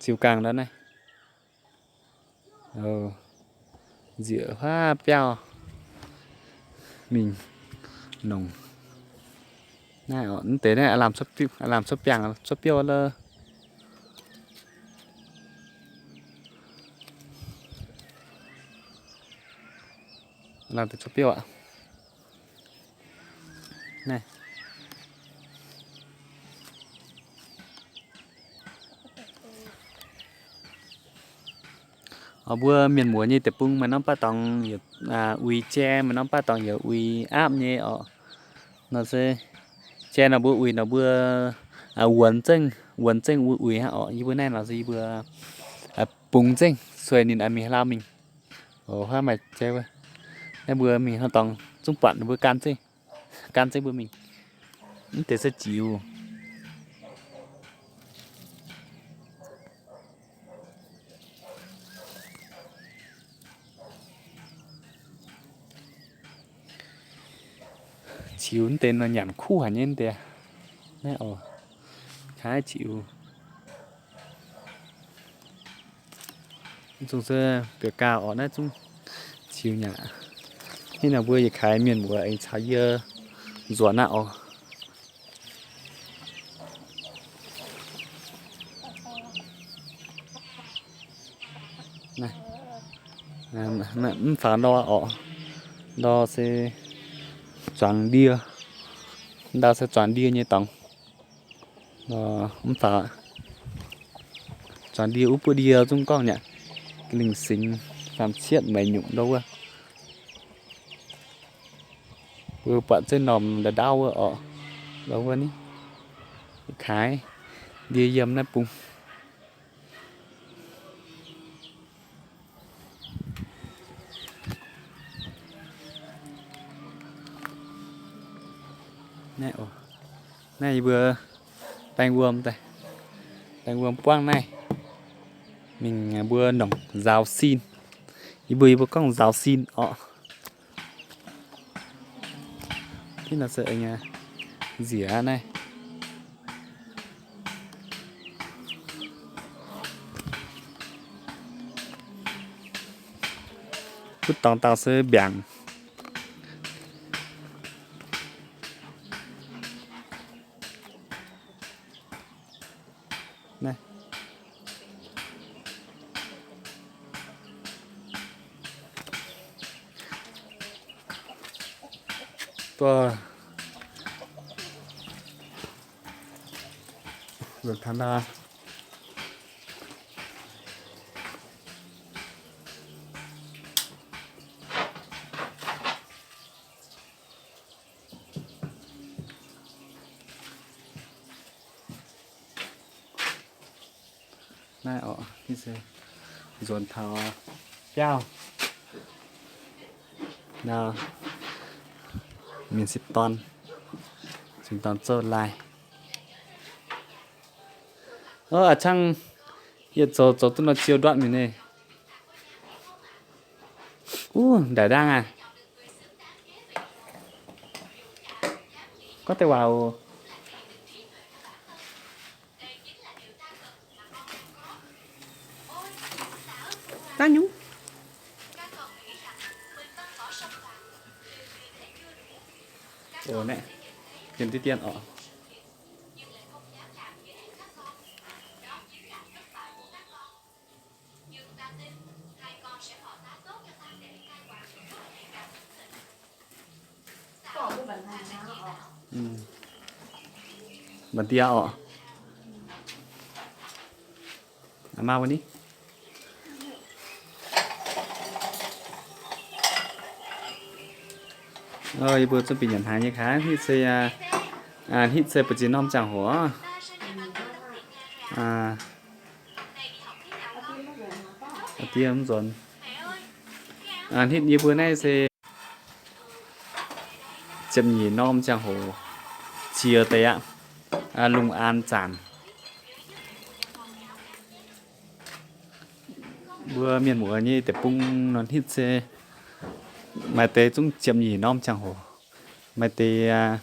ziux gangx ndorqc naaiv. Nzieqc huaav biauv mingh nongc. Naaiv orqc, mv deix naaiv aav lamh cuotv biangh cuotv biouv lorqc. Lamh deix cuotv biouv aqv. Naaiv Mbuo mienh muoz nyei deic-bung maaih norm baav dorngx uix jai, maaih norm baav dorngx yaac uix aapv nyei orqc. Nor se jai nor mbuo uix nor mbuo wuonx zengv, wuonx zengv uix aqv orqc. Yie mbuo naaiv nor se yie mbuo bungx zengv sueih ninh mingh haaix lauh mingh. Oc, huaav maaih jai wuov. Naaiv mbuo mingh hnangv dorngx zungv buatc ninh mbuo gan zengv, gan zengv mbuo mingh. Mv deix se ziux. Ziux mv deix nor nyanc kuv haic nyei mv deix. Naaiv oc, kaaix ziux. Zungv se biauv gaax orqc, naaiv zungv ziux nyei aqv. Hnangv naaic mbuo yietc kaaix mienh muoz aengx caux yie nzuonx aqv oc. Mv faaux ndor orqc, ndor se zuangx ndie, ndau se zuangx ndie nyei dorngx. Mv faaux, zuangx ndie wuov buov ndie zungv gorngv nyei aqv, lingh singx faam cietv maiv nyungc ndau wuov. Mbuo buatc zengv norm ndau ndau wuov orqc, ndau wuov ni, kaaix ndie yiem naaiv bung. Naaiv oc, naaiv yie mbuo baeng wuom daaih, baeng wuom buangv naaiv mingh mbuo nongc nzaaux sin. Yie mbuo, yie mbuo gorngv nzaaux sin orqc. Ih nor se nziex naaiv. Butv dorngx dauh se mbiaangc. Naaiv. Duqv luoqc taux ndau. Naaiv oc, hitv se nzuonx taux biauv. Naaiv mienh sipv dorn, sipv dorn zouv laaih. Ov, a'cangv yietc zoux zoux duqv nor ziou nduatv mingh naaiv. Uv, ndaix ndaangv aqv. Gorngv deix waac oc. Daav nyungc. Ov, naaiv, dien dien dien oc. Mba'dia oc. Aa, maa wuov ni. Yie mbuo zungv bieqc nyanc hnaangx nyei kaaix, hitv se, hitv se ba'ziex norm ziangh hoc. Diev mv nzuonx. Hitv yie mbuo naaiv se ziepc nyeic norm ziangh hoc ziex deix aqv. Lungh aan zaanc. Mbuo mienh muoz nyei deic-bung nor hitv se maaih deix zungv ziepc nyeic norm ziangh hoc, maaih deix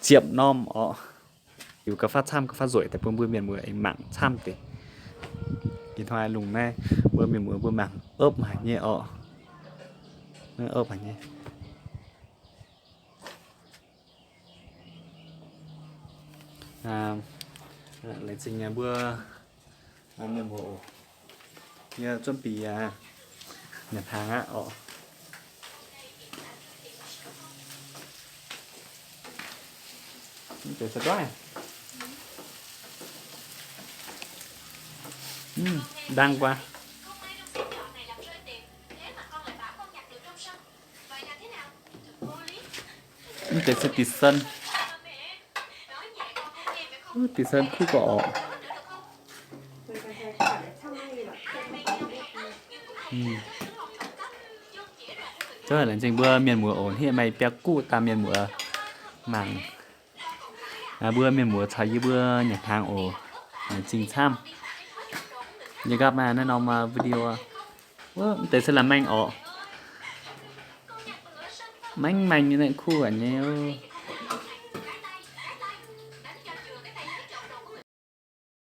ziepc norm orqc. Liuz gauh faaux camv gauh faaux nzueic daaih bun mbuo mienh muoz aengx mangc camv deix. Ih hnoi lungh naaiv mbuo mienh muoz mbuo mangc opv haic nyei orqc. Opv haic nyei. Laengz zingh mbuo mienh muoz oc. Yie zuonv bieqc nyanc hnaangx aqv orqc. Mv deix se doiv. Ndang guaax. Mv deix se dix cent. Dix cent kuv gauh orqc. Laengz zingh mbuo mienh muoz oc, hnangv maaih biauv-guv daaih mienh muoz mangc. Mbuo mienh muoz caux yie mbuo nyanc hnaangx oc. Laengz zingh camv. Yie gapv maaih naaiv norm video. Wuov mv deix se la'maengh orqc. Maengx maengx nyei naaiv kuv aqv nyei.